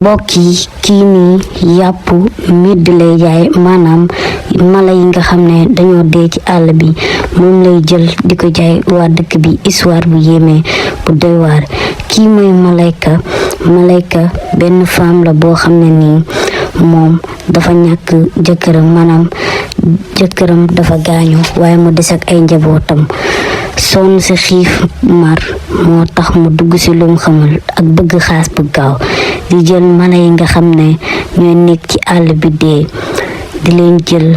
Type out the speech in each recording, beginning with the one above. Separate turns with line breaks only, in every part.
mbokk yi kii nii yàpp medd lay jaay maanaam mala yi nga xam ne dañoo dee ci àll bi moom lay jël di ko jaay waa dëkk bi. histoire bu yéeme bu doy waar kii mooy Malayka benn femme la boo xam ne nii moom dafa ñàkk jëkkëram maanaam jëkkëram dafa gaañu waaye mu des ak ay njabootam sonn si xiif mar moo tax mu dugg si lum xamul ak bëgg xaas bu gaaw di jël mala yi nga xam ne ñooy nekk ci àll bi dee di leen jël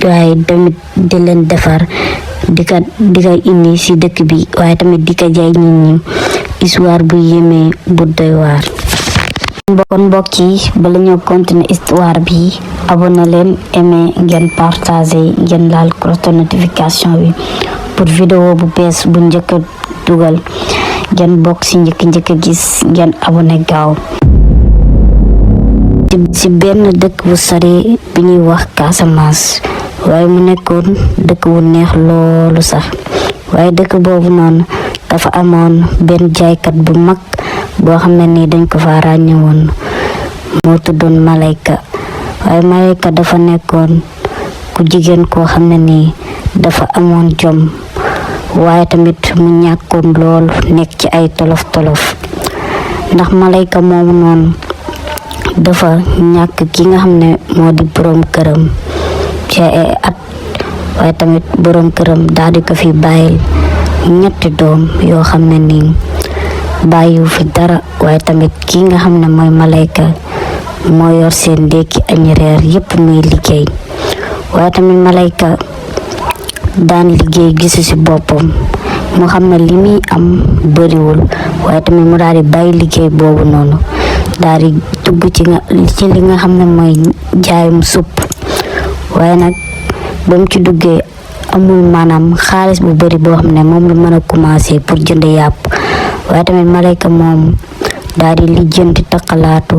waaye tamit di leen defar di ka indi si dëkk bi waaye tamit di ka jaay nit ñi. histoire bu yéeme bu doy waar. kon mbokk yi bala ñoo continuer histoire bi abonné leen aimé ngeen partagé ngeen laal cloche de notification bi pour vidéo bu bees bu njëkk a dugal ngeen bokk si njëkk a gis ngeen abonné gaaw. ci benn dëkk bu sori bi ñuy wax Casamance waaye mu nekkoon dëkk bu neex loolu sax waaye dëkk boobu noonu dafa amoon benn jaaykat bu mag boo xam ne nii dañ ko fa ràññewoon moo tuddoon Malayka. waaye Malayka dafa nekkoon ku jigéen koo xam ne nii dafa amoon jom waaye tamit mu ñàkkoon lool nekk ci ay tolof ndax Malayka moomu noonu dafa ñàkk ki nga xam ne moo di boroom këram ci ay at waaye tamit boroom këram daal di ko fi bàyyil 3 doom yoo xam ne nii bàyyiwu fi dara waaye tamit ki nga xam ne mooy Malayka moo yor seen ndékki añ reer yépp muy liggéey waaye tamit Malayka daan liggéey gisu ci boppam mu xam ne li muy am bëriwul waaye tamit mu daal di bàyyi liggéey boobu noonu daal di dugg ci li nga xam ne mooy jaayum supp waaye nag ba mu ci duggee amul maanaam xaalis bu bari boo xam ne moom la mën a commencer pour jënd yàpp waaye tamit Malayka moom daal di lijjanti taxalaatu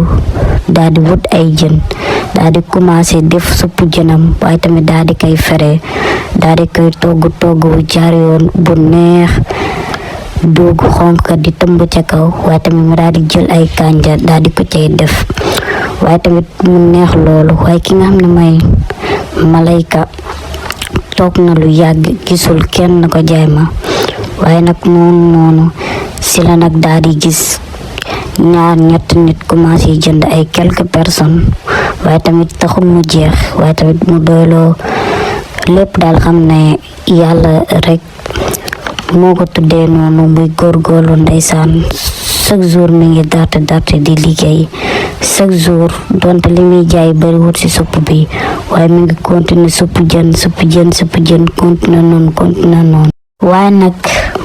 daal di wut ay jën daal di commencer def suppu jënam waaye tamit daal di koy fere daal di koy togg bu jaar yoon bu neex doogu xonk di tëmb ca kaw waaye tamit mu daal di jël ay kànja daal di ko cay def waaye tamit mu neex loolu waaye ki nga xam ne mooy Malayka toog na lu yàgg gisul kenn ko jaay ma waaye nag noonu si la nag daal di gis 2-3 nit commencé jënd ay quelques personnes waaye tamit taxul mu jeex waaye tamit mu doyloo lépp daal xam ne yàlla rek moo ko tuddee noonu muy góorgóorlu ndeysaan chaque jour mi ngi darte di liggéey chaque jour donte li muy jaay bariwul ci supp bi waaye mi ngi continuer supp jën continuer noonu waaye nag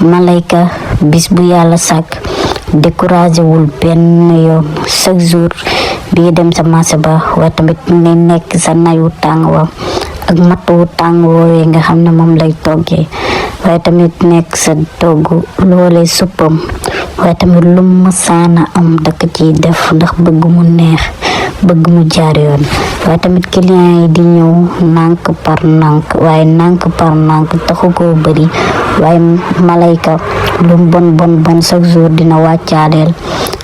Malayka bis bu yàlla sàkk découragé wul benn yoon chaque jour bi dem sa marché ba waaye tamit ne nekk sa nayu tàng wa ak matu tàng woowee nga xam ne moom lay toggee waaye tamit nekk sa togg loolee suppam waaye tamit lu mësaana am dakk ci def ndax bëgg mu neex bëgg mu jaar yoon waaye tamit client yi di ñëw nànk par nànk waaye nànk par nànk taxu koo bëri waaye Malayka lu bon chaque jour dina wàccaaleel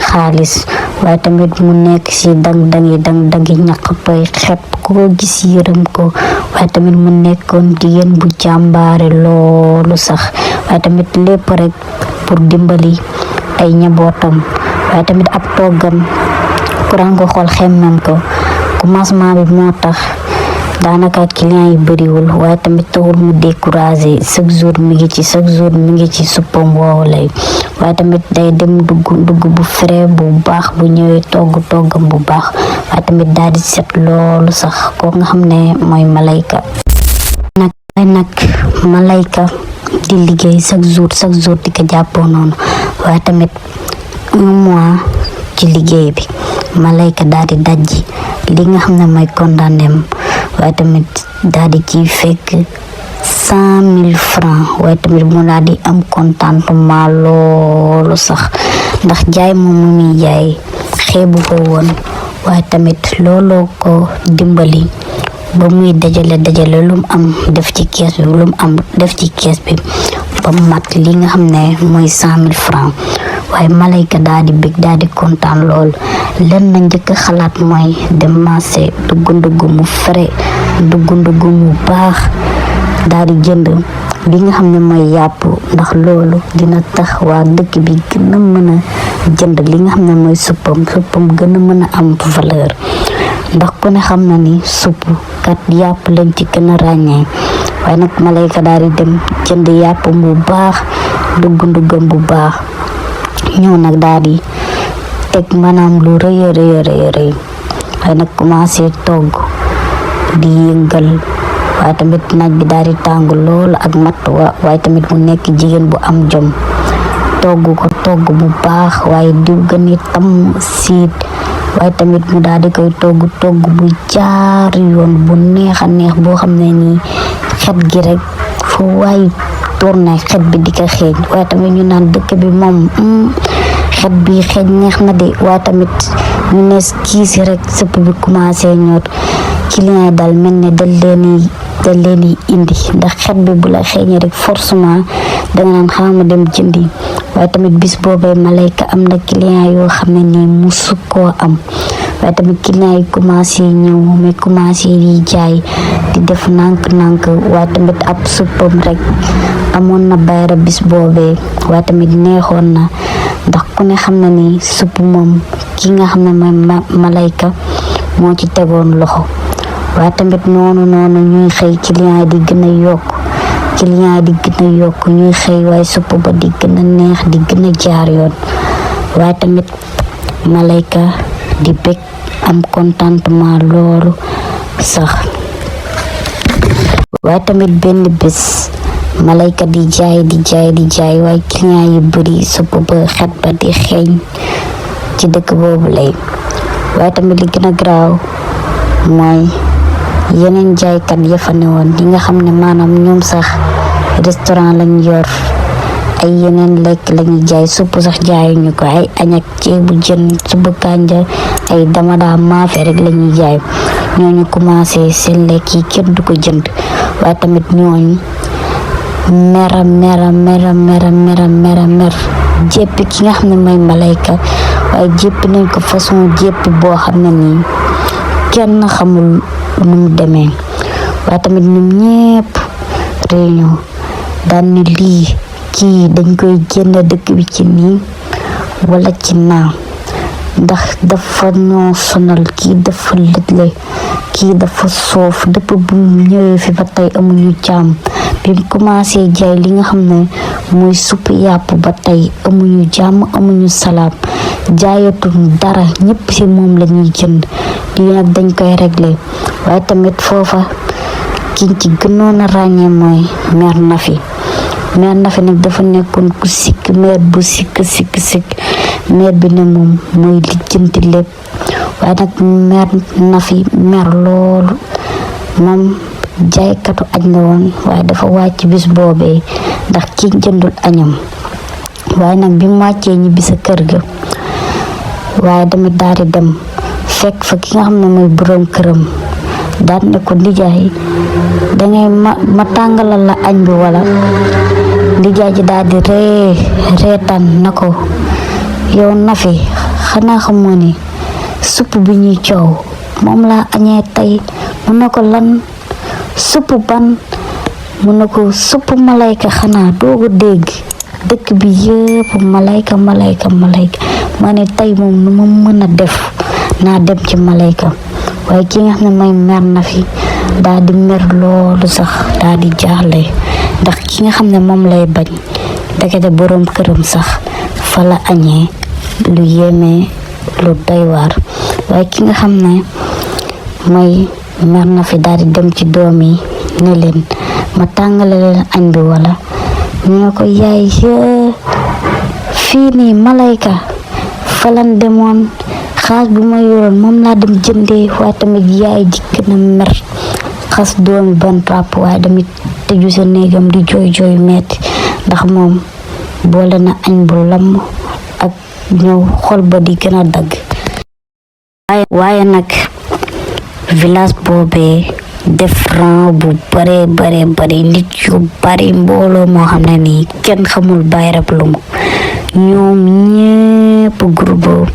xaalis waaye tamit mu nekk ci dang-dangi ñaq toy xepp ko gis yërëm ko waaye tamit mu nekkoon jigéen bu jàmbaare loolu sax waaye tamit lépp rek pour dimbali ay ñabootam waaye tamit ab toggam kuraan ko xool xemmem ko commencement bi moo tax daanaka client yi bëriwul waaye tamit taxul mu découragé chaque jour mi ngi ci suppam woowu lay waaye tamit day dem dugg bu frais bu baax bu ñëwee toggam bu baax waaye tamit daal di set loolu sax ko nga xam ne mooy Malayka nag Malayka di liggéey chaque jour di ko jàppoo noonu waaye tamit 1 mois ci liggéey bi Malayka daal di dajji li nga xam ne mooy condamné waaye tamit daal di ciy fekk 100 000 francs waaye tamit mu daal di am contentement loolu sax ndax jaay moom mu muy jaay xeebu ko woon waaye tamit looloo ko dimbali ba muy dajale lu mu am def ci kees bi ba mat li nga xam ne mooy 100 000 francs waaye Malayka daal di bég daal di kontaan lool len na njëkk xalaat mooy dem marché dugg mu frais dugg mu baax daal di jënd li nga xam ne mooy yàpp ndax loolu dina tax waa dëkk bi gën a mën a jënd li nga xam ne mooy suppam gën a mën a am valeur ndax ku ne xam na ni supp kat yàpp lañ ci gën a ràññee waaye nag Malayka daal di dem jënd yàpp bu baax dugg ndugam bu baax ñëw nag daal di teg maanaam lu rëy waaye nag commencé togg di yëngal waaye tamit naaj bi daal di tàng lool ak matt waaye tamit mu nekk jigéen bu am jom togg bu baax waaye diw gën a tam siit waaye tamit mu daal di koy togg bu jaar yoon bu neex a neex boo xam ne nii xet gi rek foo waay tourné xet bi di ko xeeñ waaye tamit ñu naan dëkk bi moom xet bi xeeñ neex na de waaye tamit ñu ne kii si rek sëpp bi commencé ñor client yi daal mel ne dal leen indi ndax xet bi bu la xeeñee rek forcément danga naan xaama dem jëndi waaye tamit bis boobee Malayka am na client yoo xam ne nii musu koo am waaye tamit client yi commencé ñëw mais commencé yi jaay di def nànk waaye tamit ab suppam rek amoon na bayra bis boobee waaye tamit neexoon na ndax ku ne xam na ni supp moom ki nga xam ne mooy Malayka moo ci tegoon loxo waaye tamit noonu ñuy xëy client yi di gën a yokk ñuy xëy waaye supp ba di gën a neex di gën a jaar yoon waaye tamit Malayka di bég am contentement loolu sax waaye tamit benn bés Malayka di jaay waaye client yu bari supp ba xet ba di xeeñ ci dëkk boobu lay waaye tamit li gën a garaaw mooy yeneen jaaykat ya fa newoon yi nga xam ne maanaam ñoom sax restaurant lañ yor ay yeneen lekk lañuy jaay supp sax jaayuñu ko ay añ ak ceebu jën supp kànja ay damadaa maafe rek lañuy jaay ñooñu commencé seen lekk yi kenn du ko jënd waaye tamit ñooñu mer jéppi ki nga xam ne mooy Malayka waaye jéppi nañ ko façon jéppi boo xam ne nii kenn xamul nu mu demee waaye tamit ñoom ñépp réunion daan ni lii kii dañ koy génn dëkk bi ci nii wala ci naa ndax dafa ñoo sonal kii dafa lëtle kii dafa soof dëpp bu ñëwee fi ba tey amuñu jàmm bi mu commencé jaay li nga xam ne mooy supp yàpp ba tey amuñu jàmm amuñu salaam jaayatul dara ñëpp ci moom lañuy jënd lii nag dañ koy régler waaye tamit foofa kiñ ci gënoon a ràññee mooy mère Nafi nag dafa nekkoon ku sikk mère bu sikk mère bi ne moom mooy lijjanti lépp waaye nag mère Nafi mère loolu moom jaaykatu añ la woon waaye dafa wàcc bis boobee ndax ki jëndul añam waaye nag bi mu wàccee ñibbi sa kër ga waaye tamit daal di dem fekk fa ki nga xam ne mooy boroom këram daal ne ko nijaay dangay ma tàngalal la añ bi wala nijaay ji daal di reetaan na ko yow Nafi xanaa xamoo ni supp bi ñuy coow moom laa añee tey mu ne ko lan supp ban mu ne ko supp Malayka xanaa doogu dégg dëkk bi yëpp Malayka ma ne tey moom nu ma mën a def naa dem ci Malayka waaye ki nga xam ne mooy mère Nafi daal di mer loolu sax daal di jaaxle ndax ki nga xam ne moom lay bañ ndekete boroom këram sax fa la añee lu yéeme lu doy waar waaye ki nga xam ne mooy mère Nafi daal di dem ci doom yi ne leen ma tàngale leen añ bi wala ñu ne ko yaay fii nii Malayka falan demoon xaas bi ma yoroon moom laa dem jëndee waaye tamit yaay jikk na mer xas doomi ban pap waaye tamit tëju sa néegam di jooy metti ndax moom boole na añ bu lam ak ñëw xol ba di gën a dagg waaye nag village boobee def ran bu bare nit yu bari mbooloo moo xam ne nii kenn xamul bayrab lu mu ñoom ñépp groupe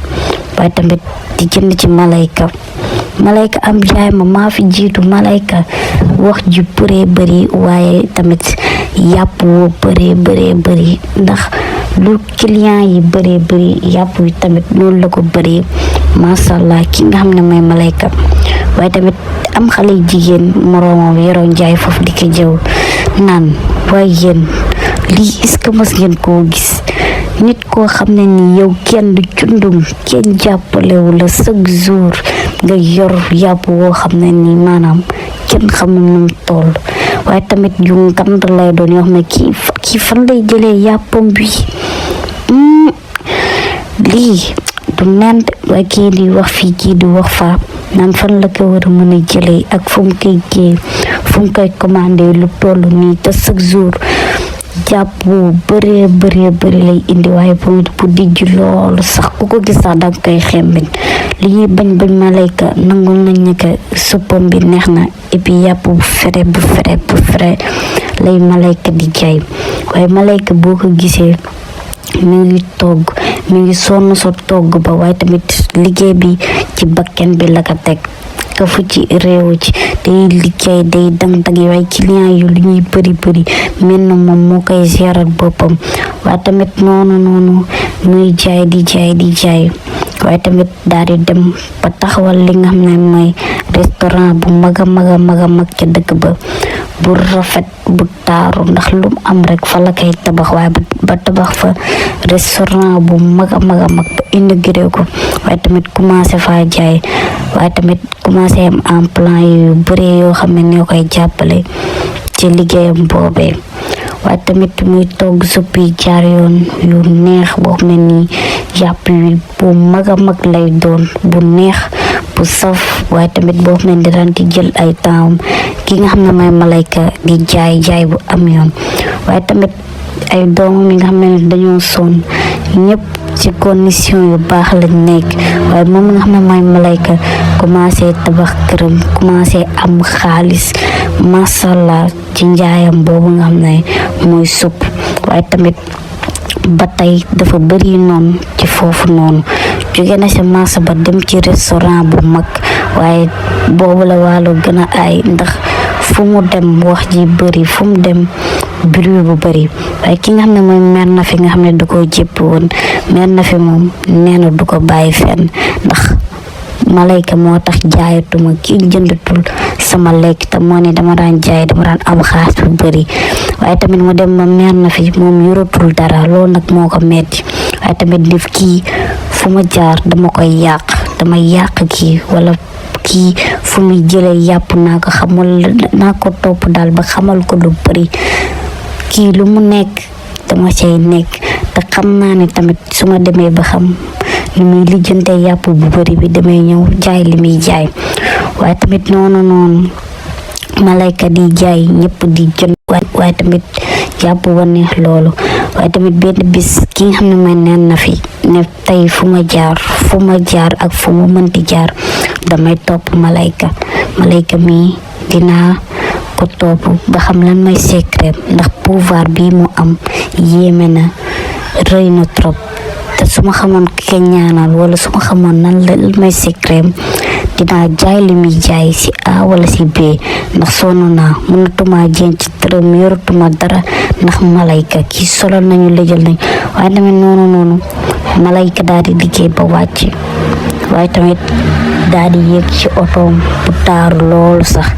waaye tamit di jënd ci Malayka am jaay ma maa fi jiitu Malayka wax ju bëree bëri waaye tamit yàpp woo bëree bëri ndax lu client yi bëree bëri yàpp wi tamit loolu la ko bëree masha Allah ki nga xam ne mooy Malayka waaye tamit am xale jigéen moroomam yoroo njaay foofu di ko jëw naan waaye yéen lii est-ce que mos ngeen koo gis nit koo xam ne ni yow kenn du cundum kenn jàppalewu la chaque jour nga yor yàpp woo xam ne ni maanaam kenn xamul nu mu toll waaye tamit yu ngand lay doon yoo xam ne kii fan lay jëlee yàppam bi lii du nent waaye kii di wax fii kii di wax fa naan fan la ko war a mën a jëlee ak fu mu koy géey fu mu koy commandé lu toll nii te chaque jour jàpp bëree lay indi waaye bu dijj loolu sax ku ko gis sax danga koy xemmeñ li ñuy bañ Malayka nangul nañ ne que suppam bi neex na et puis yàpp bu fere lay Malayka di jaay waaye Malayka boo ko gisee mi ngi togg mi ngi sonn sa togg ba waaye tamit liggéey bi ci bakken bi la ko teg kafu ci réew ci day liggéey day dang waaye client yu lu ñuy bëri mel na moom moo koy gérer boppam waaye tamit noonu muy jaay di jaay waaye tamit daal di dem ba taxawal li nga xam ne mooy restaurant bu mag ca dëkk ba bu rafet bu taaru ndax lu am rek fa la koy tabax waaye ba tabax fa restaurant bu mag ba inauguré ko waaye tamit commencé fa jaay waaye tamit commencé am en plan yu bëri yoo xam ne ñoo koy jàppale ci liggéeyam boobee waaye tamit muy togg supp yi jaar yoon yu neex boo xam ne nii yàpp wi bu mag lay doon bu neex bu saf waaye tamit boo xam ne daan di jël ay temps ki nga xam ne mooy Malayka di jaay bu am yoon waaye tamit ay doomam yi nga xam ne dañoo sonn ñëpp ci condition yu baax lañ nekk waaye moom nga xam ne mooy Malayka commencé tabax këram commencé am xaalis mashallah ci njaayam boobu nga xam ne mooy supp waaye tamit ba tey dafa bëri noonu ci foofu noonu jóge na sa marché ba dem ci restaurant bu mag waaye boobu la wàllu gën a aay ndax fu mu dem wax ji bëri fu mu dem bruit bu bëri waaye ki nga xam ne mooy Mère Nafi nga xam ne du ko jépp woon Mère Nafi moom nee na du ko bàyyi fenn ndax Malayka moo tax jaayatuma kii jëndatul sama lekk te moo ne dama daan jaay dama daan am xaalis bu bëri waaye tamit mu dem ba Mère Nafi moom yoratul dara loolu nag moo ko metti waaye tamit def kii fu ma jaar dama yàq kii wala kii fu muy jëlee yàpp naa ko topp daal ba xamal ko lu bëri kii lu mu nekk dama cay nekk te xam naa ne tamit su ma demee ba xam li muy lijjante yàpp bu bëri bi damay ñëw jaay li muy jaay waaye tamit noonu Malayka di jaay ñëpp di jënd waaye tamit yàpp ba neex loolu waaye tamit benn bis ki nga xam ne mooy Mère Nafi ne tey fu ma jaar ak fu mu mënti jaar damay topp Malayka mi dinaa ko topp ba xam lan may secret ndax pouvoir bi mu am yéeme na rëy na trop te su ma xamoon ke ñaanal wala su ma xamoon nan la may secret dinaa jaay li muy jaay si A wala si B ndax sonn naa mënatuma jéem ci tërëm yoratuma dara ndax Malayka kii solo nañu lëjal nañu waaye tamit noonu Malayka daal di liggéey ba wàcc waaye tamit daal di yéeg ci otoom bu taaru loolu sax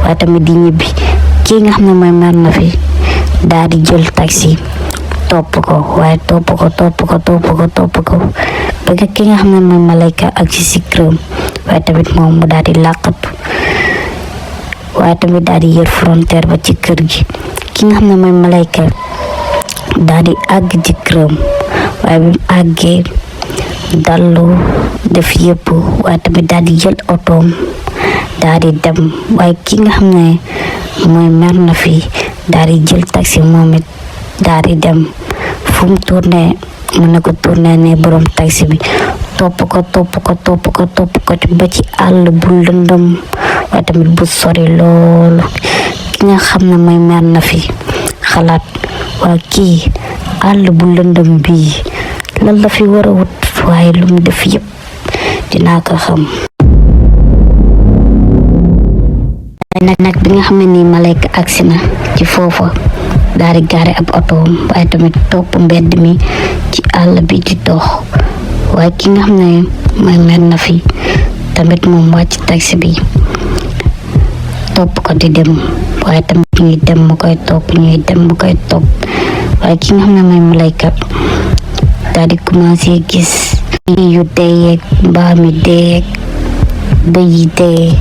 waaye tamit di ñibbi kii nga xam ne mooy Mère Nafi daal di jël taxi topp ko ba ki nga xam ne mooy Malayka ak ci këram waaye tamit moom mu daal di làqatu waaye tamit daal di yër frontière ba ci kër gi ki nga xam ne mooy Malayka daal di àgg ci këram waaye bi mu àggee dallu def yëpp waaye tamit daal di jël otoom daal di dem waaye ki nga xam ne mooy Mère Nafi daal di jël taxi moom it daal di dem fu mu tourné mu ne ko tourné ne borom taxi bi topp ko ba ci àll bu lëndëm waaye tamit bu sori loolu ki nga xam ne mooy Mère Nafi xalaat waa kii àll bu lëndëm bii lan la fi war a wut waaye lu mu def yëpp dinaa ko xam. nag bi nga xam ne nii Malayka agsi na ci foofa daal di gaare ab otoom waaye tamit topp mbedd mi ci àll bi di dox waaye ki nga xam ne mooy Mère Nafi tamit moom wàcc taxi bi topp ko di dem waaye tamit ñuy dem mu koy topp waaye ki nga xam ne mooy Malayka daal di commencé gis yu deyeeg mbaam yi deyeeg bëy yi dee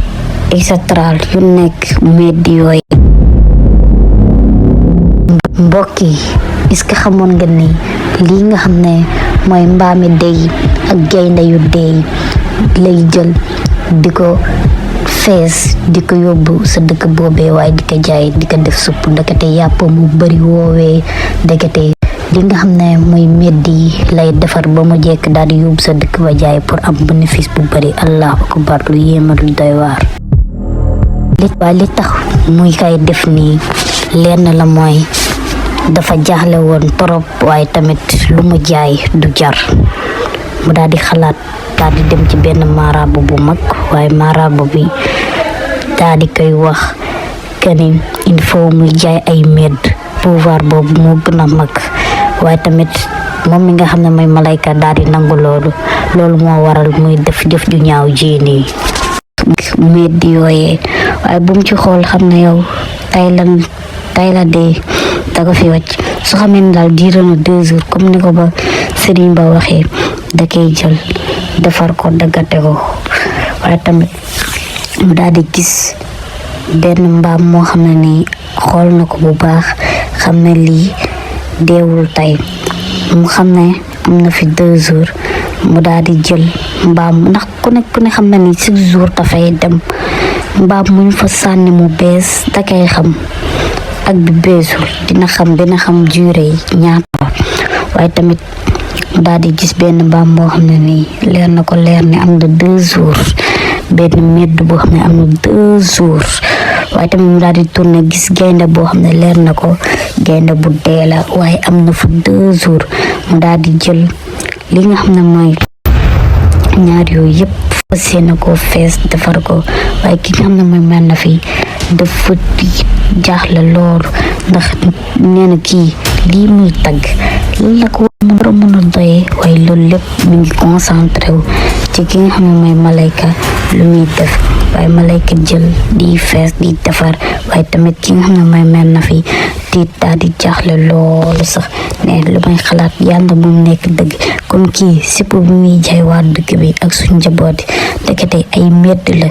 et cetera yu nekk meddi yooyu. mbokk yi est-ce que xamoon nga ni lii nga xam ne mooy mbaami dey ak gaynde yu dey lay jël di ko fees di ko yóbbu sa dëkk boobee waaye di ko jaay di ko def supp ndekete yàpp mu bari woowee ndekete li nga xam ne mooy meddi lay defar ba mu jekk daal di yóbbu sa dëkk ba jaay pour am bénéfice bu bari. allahu akbar, lu yéema lu doy waar. li tax muy kay def nii lenn la mooy dafa jaaxle woon torop waaye tamit lu mu jaay du jar mu daal di xalaat daal di dem ci benn marabu bu mag waaye marabu bi daal di koy wax que ni il faut muy jaay ay medd pouvoir boobu moo gën a mag waaye tamit moom mi nga xam ne mooy Malayka daal di nangu loolu moo waral muy def jëf ju ñaaw ji nii medd yooyee waaye bu mu ci xool xam ne yow tay la dee da ko fi wàcc su xamee ne daal diire na 2 jours comme ni ko ba Serigne Ba waxee da koy jël defar ko daggate ko waaye tamit mu daal di gis benn mbaam moo xam ne nii xool na ko bu baax xam ne lii deewul tey mu xam ne am na fi 2 jours mu daal di jël mbaam ndax ku ne xam na ni 6 jours dafay dem mbaam muñ fa sànni mu bees da koy xam ak bi beesul dina xam juré yi ñaata waaye tamit mu daal di gis benn mbaam boo xam ne nii leer na ko leer ne am na 2 jours benn medd boo xam ne am na 2 jours waaye tamit mu daal di tourné gis gaynde boo xam ne leer na ko gaynde bu dee la waaye am na fa 2 jours mu daal di jël li nga xam ne mooy ñaar yooyu yëpp fas yéene ko fees defar ko waaye ki nga xam ne mooy Mère Nafi dafa jaaxle loolu ndax nee na kii lii muy tagg la ko war a mën a doyee waaye loolu lépp mi ngi concentré wu ci ki nga xam ne mooy Malayka lu muy def waaye Malayka jël di fees di defar waaye tamit ki nga xam ne mooy Mère Nafi tiit daal di jaaxle loolu sax ne lu may xalaat yàlla bu mu nekk dëgg comme kii sipp bi muy jaay waa dëkk bi ak suñ njabooti ndekete ay medd la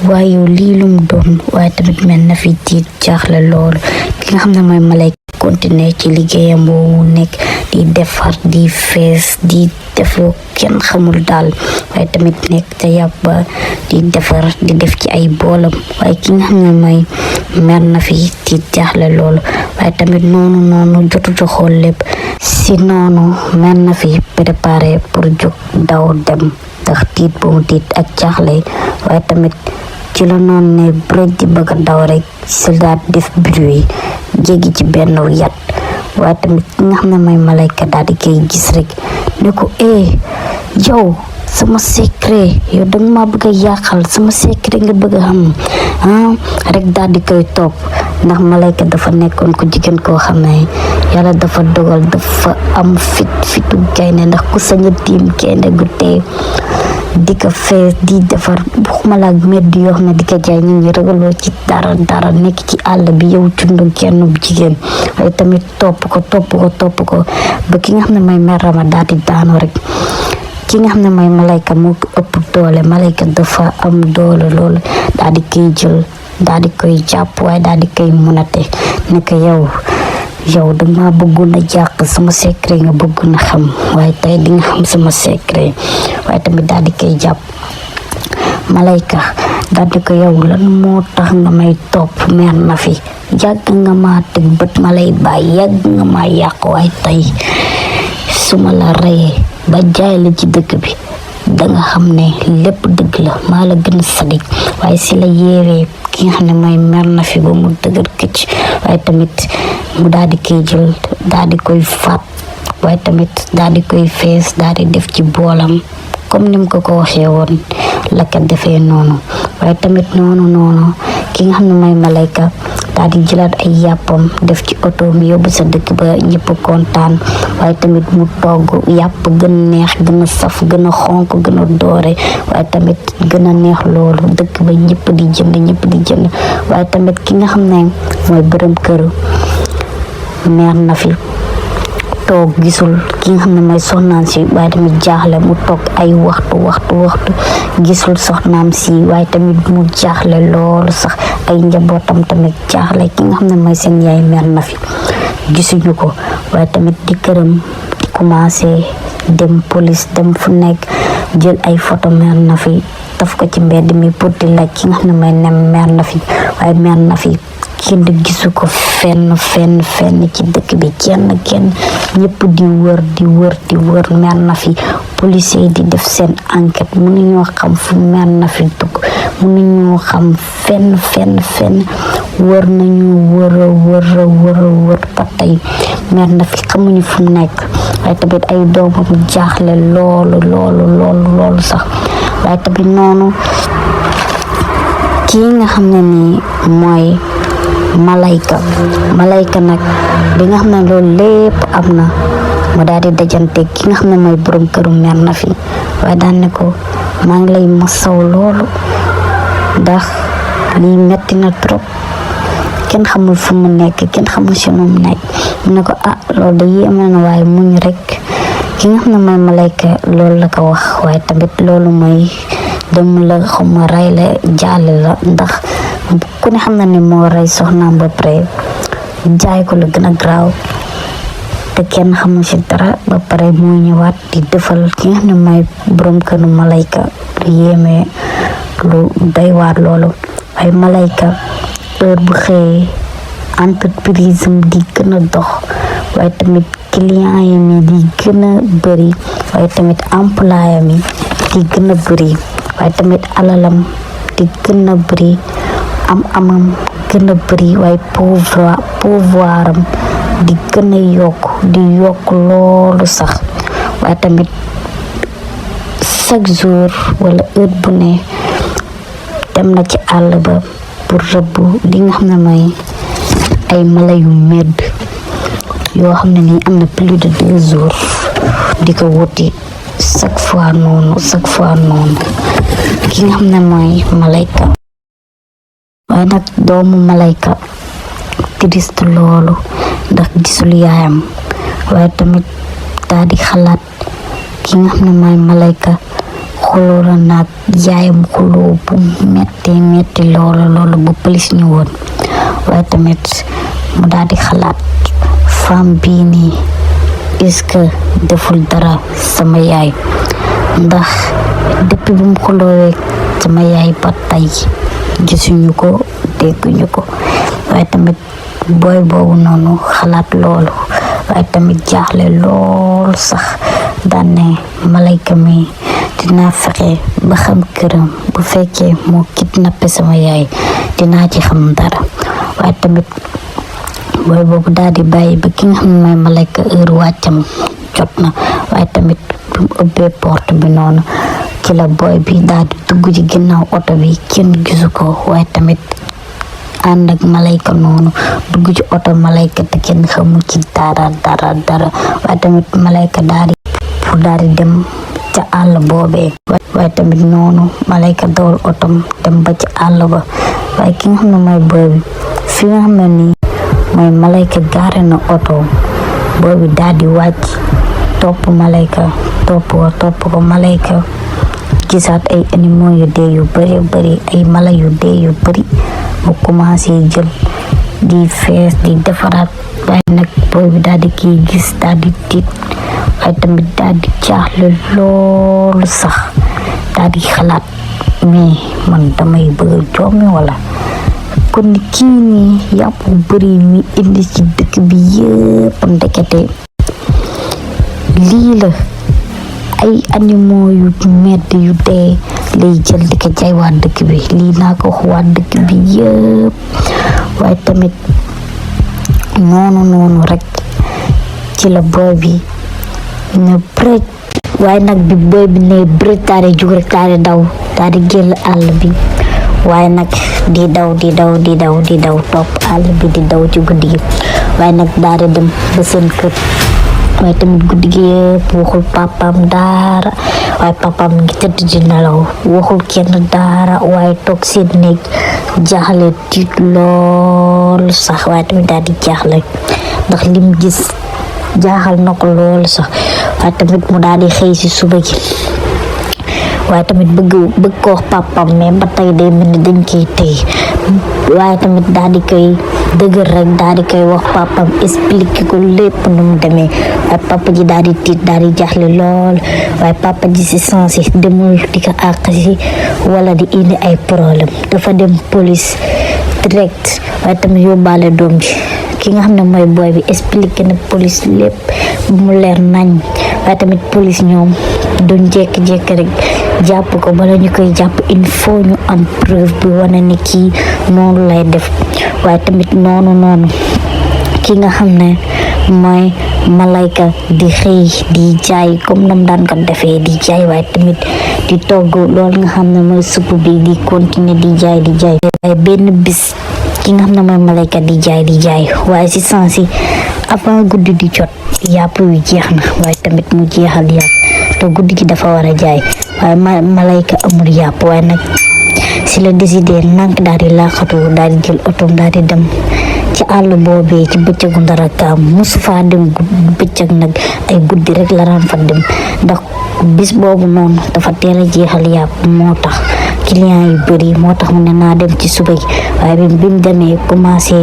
waaye yow lii lu mu doon waaye tamit Mère Nafi tiit jaaxle loolu ki nga xam ne mooy Malayka continuer ci liggéeyam boobu nekk di defar di fees di def lu kenn xamul daal waaye tamit nekk te yàpp ba di defar di def ci ay boolam waaye ki nga xam ne mooy Mère Nafi tiit jaaxle loolu waaye tamit noonu jotutu xool lépp si noonu Mère Nafi préparé pour jóg daw dem ndax tiit bu mu tiit ak jaaxle waaye tamit ci la noonu ne bëreet di bëgg a daw rek soldat def bruit jéggi ci benn yat waaye tamit ki nga xam ne mooy Malayka daal di koy gis rek ne ko yow sama secret yow danga ma bëgg a yàqal sama secret nga bëgg a xam rek daal di koy topp ndax Malayka dafa nekkoon ku jigéen koo xam ne yàlla dafa dogal dafa am fitu gaynde ndax ku sañ a tiim gaynde gu tee di ko fees di defar waxuma la ak medd yoo xam ne di ko jaay ñu ngi ragaloo ci dara nekk ci àll bi yow cundu kenn bu jigéen waaye tamit topp ko ba ki nga xam ne mooy Mère Rama daal di daanu rek ki nga xam ne mooy Malayka moo ko ëpp doole Malayka dafa am doole loolu daal di koy jël daal di koy jàpp waaye daal di koy munate ne ko yow dama bëggoon a jàq sama secret nga bëggoon a xam waaye tey di nga xam sama secret waaye tamit daal di koy jàpp Malayka daal di ko yow lan moo tax nga may topp Mère Nafi yàgg nga ma teg bët ma lay bàyyi yàgg nga ma yàq waaye tey su ma la reyee ba jaay la ci dëkk bi danga xam ne lépp dëgg la maa la gën a sadik waaye si la yeewee ki nga xam ne mooy Mère Nafi ba mu dëgër këcc waaye tamit mu daal di koy jël daal di koy faat waaye tamit daal di koy fees daal di def ci boolam comme nim ko waxee woon la ko defee noonu. waaye tamit noonu ki nga xam ne mooy Malayka daal di jëlaat ay yàppam def ci oto mi yóbbu sa dëkk ba ñëpp kontaan. waaye tamit mu togg yàpp gën neex gën a saf gën a xonk gën a doore waaye tamit gën a neex loolu dëkk ba ñëpp di jënd. waaye tamit ki nga xam ne mooy borom kër meer na fi toog gisul ki nga xam ne mooy soxnaam si waaye tamit jaaxle mu toog ay waxtu gisul soxnaam si waaye tamit mu jaaxle loolu sax ay njabootam tamit jaaxle ki nga xam ne mooy seen yaay meer na fi gisuñu ko. waaye tamit di këram commencé dem police dem fu nekk jël ay photo meer na fi taf ko ci mbedd mi pour di laaj ki nga xam ne mooy nem meer na fi. waaye meer na fi kenn gisu ko fenn ci dëkk bi kenn ñëpp di wër meer na fi. police yi di def seen enquête mënuñoo xam fu meer na fi dugg mënuñoo xam fenn wër nañu wër ba tey meer na fi xamuñu fu mu nekk. waaye tamit ay doomam jaaxle loolu sax. waaye tamit noonu kii nga xam ne nii mooy Malayka nag bi nga xam ne loolu lépp am na mu daal di dajante ki nga xam ne mooy borom këru meer na fi. waaye daan ne ko maa ngi lay masaw loolu ndax lii metti na trop kenn xamul fu mu nekk kenn xamul si nu mu nekk. mu ne ko loolu da yéeme na waaye muñ rek. ki nga xam ne mooy Malayka loolu la ko wax. waaye tamit loolu mooy dem la xawma rey la jaale la ndax ku ne xam na ne moo rey soxnaam ba pare jaay ko lu gën a garaaw te kenn xamul ci dara ba pare moo ñëwaat di defal ki nga xam ne mooy borom këru Malayka lu yéeme lu doy waar loolu. waaye Malayka heure bu xëyee entreprise am di gën a dox waaye tamit client yi mi di gën a bëri waaye tamit employé mi di gën a bëri waaye tamit alalam di gën a bëri amam gën a bëri waaye pouvoiram di gën a yokk loolu sax. waaye tamit chaque jour wala heure bu ne dem na ci àll ba pour rëbb li nga xam ne mooy ay mala yu medd yoo xam ne nii am na plus de 2 jours di ko wuti chaque fois noonu ki nga xam ne mooy Malayka. waaye nag doomu Malayka triste loolu ndax gisul yaayam. waaye tamit daal di xalaat ki nga xam ne mooy Malayka xuloo la naag yaayam xuloo bu metti loolu bu police ñëwoon. waaye tamit mu daal di xalaat femme bii nii est-ce que deful dara sama yaay ndax depuis bu mu xuloowee sama yaay ba tey gisuñu ko dégguñu ko. waaye tamit booy boobu noonu xalaat loolu waaye tamit jaaxle loolu sax daan ne Malayka mi dinaa fexe ba xam këram bu fekkee moo kidnappé sama yaay dinaa ci xam dara. waaye tamit booy boobu daal di bàyyi ba ki nga xam ne mooy Malayka heure wàccam jot na. waaye tamit bu mu ubbee porte bi noonu ci la booy bi daal di dugg ci ginnaaw oto bi kenn gisu ko. waaye tamit ànd ak Malayka noonu dugg ci oto Malayka te kenn xamul ci dara. waaye tamit Malayka daal di dem ca àll boobee. waaye tamit noonu Malayka dawal otom dem ba ci àll ba. waaye ki nga xam ne mooy booy bi fi nga xam ne nii mooy Malayka gaare na oto boobu daal di wàcc topp Malayka topp ko Malayka gisaat ay animaux yu dee yu bëri ay mala yu dee yu bëri mu commencé jël di fees di defaraat. waaye nag booy bi daal di kiy gis daal di tiit waaye tamit daal di jaaxle loolu sax daal di xalaat mais man damay bëgg joomi wala kon kii nii yàpp bu bëri mi indi ci dëkk bi yëpp ndekete lii la ay animaux yu medd yu dee lay jël di ko jaay waa dëkk bi. lii naa ko wax waa dëkk bi yëpp. waaye tamit noonu rek ci la booy bi ñu bëre waaye nag bi boy bi ne bëri daal di jug rek daal di daw daal di génn àll bi waaye nag di daw topp àll bi di daw ci guddi gi waaye nag daal di dem ba seen kër waaye tamit guddi gi yëpp waxul papaam dara waaye papaam ngi tëdd di nelaw waxul kenn dara waaye toog seen néeg jaaxle tiit lool sax waaye tamit daal di jaaxle ndax lim gis jaaxal na ko lool sax waaye tamit mu daal di xëy si suba gi waaye tamit bëgg ko wax papam mais ba tey day mel ni dañ koy téye waaye tamit daal di koy dëgër rek daal di koy wax papam expliqué ko lépp nu mu demee waaye papa ji daal di tiit daal di jaaxle lool waaye papa ji si sens yi demul di ko àq si wala di indi ay problème dafa dem police direct waaye tamit yóbbaale doom ji ki nga xam ne mooy boy bi expliqué na police lépp bu mu leer nañ waaye tamit police ñoom duñ jékki-jékki rek jàpp ko bala ñu koy jàpp il faut ñu am preuve bi wane ni kii noonu lay def waaye tamit noonu ki nga xam ne mooy Malayka di xëy di jaay comme nam daan ko defee di jaay waaye tamit di togg loolu nga xam ne mooy supp bi di continuer di jaay waaye benn bis ki nga xam ne mooy Malayka di jaay waaye si sens yi avant guddi di jot yàpp wi jeex na waaye tamit mu jeexal yàpp te guddi gi dafa war a jaay waaye Malayka amul yàpp waaye nag si la décidé nank daal di laaxatu daal di jël otom daal di dem ci àll boobee ci bëccëgu ndara kaam musu faa dem bëccëg nag ay guddi rek la daan fa dem ndax bis boobu noonu dafa teel a jeexal yàpp moo tax client yu bëri moo tax mu ne naa dem ci suba gi waaye bi mu demee commencé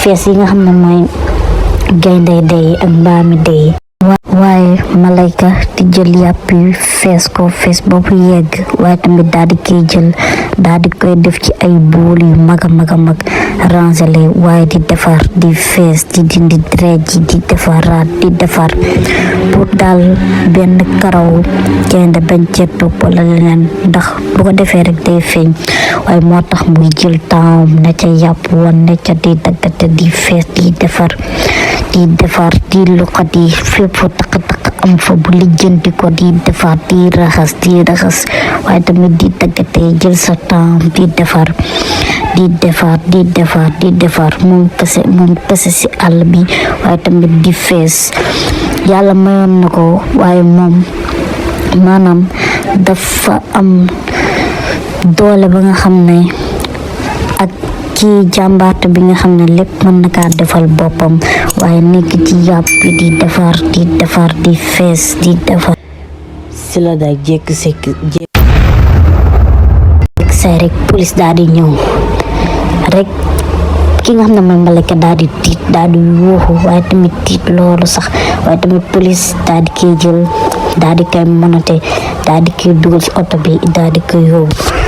fees yi nga xam ne mooy gaynde day ak mbaami day waaye Malayka di jël yàpp yi fees boobu yegg waaye tamit daal di koy jël daal di koy def ci ay bool yu mag a mag rangele waaye di defar di fees di dindi deret ji di defaraat di defar pour daal benn karaw gaynde bañ cee topp wala leneen ndax bu ko defee rek day feeñ waaye moo tax muy jël temps ne ca yàpp woon ne ca di daggate di fees di defar di luqat yi fépp takk am fa bu lijjanti ko di defar di raxas waaye tamit di daggate jël sa temps di defar moom kese si àll bi waaye tamit di fees yàlla mayoon na ko waaye moom maanaam dafa am doole ba nga xam ne ak kii jàmbaarte bi nga xam ne lépp mën na kaa defal boppam waaye nekk ci yàpp bi di defar di fees di defar si la daal jékk say rek police daal di ñëw rek ki nga xam ne mooy Malayka daal di tiit daal di yuuxu waaye tamit tiit loolu sax waaye tamit police daal di koy jël daal di koy monote daal di koy dugal ci oto bi daal di koy yóbbu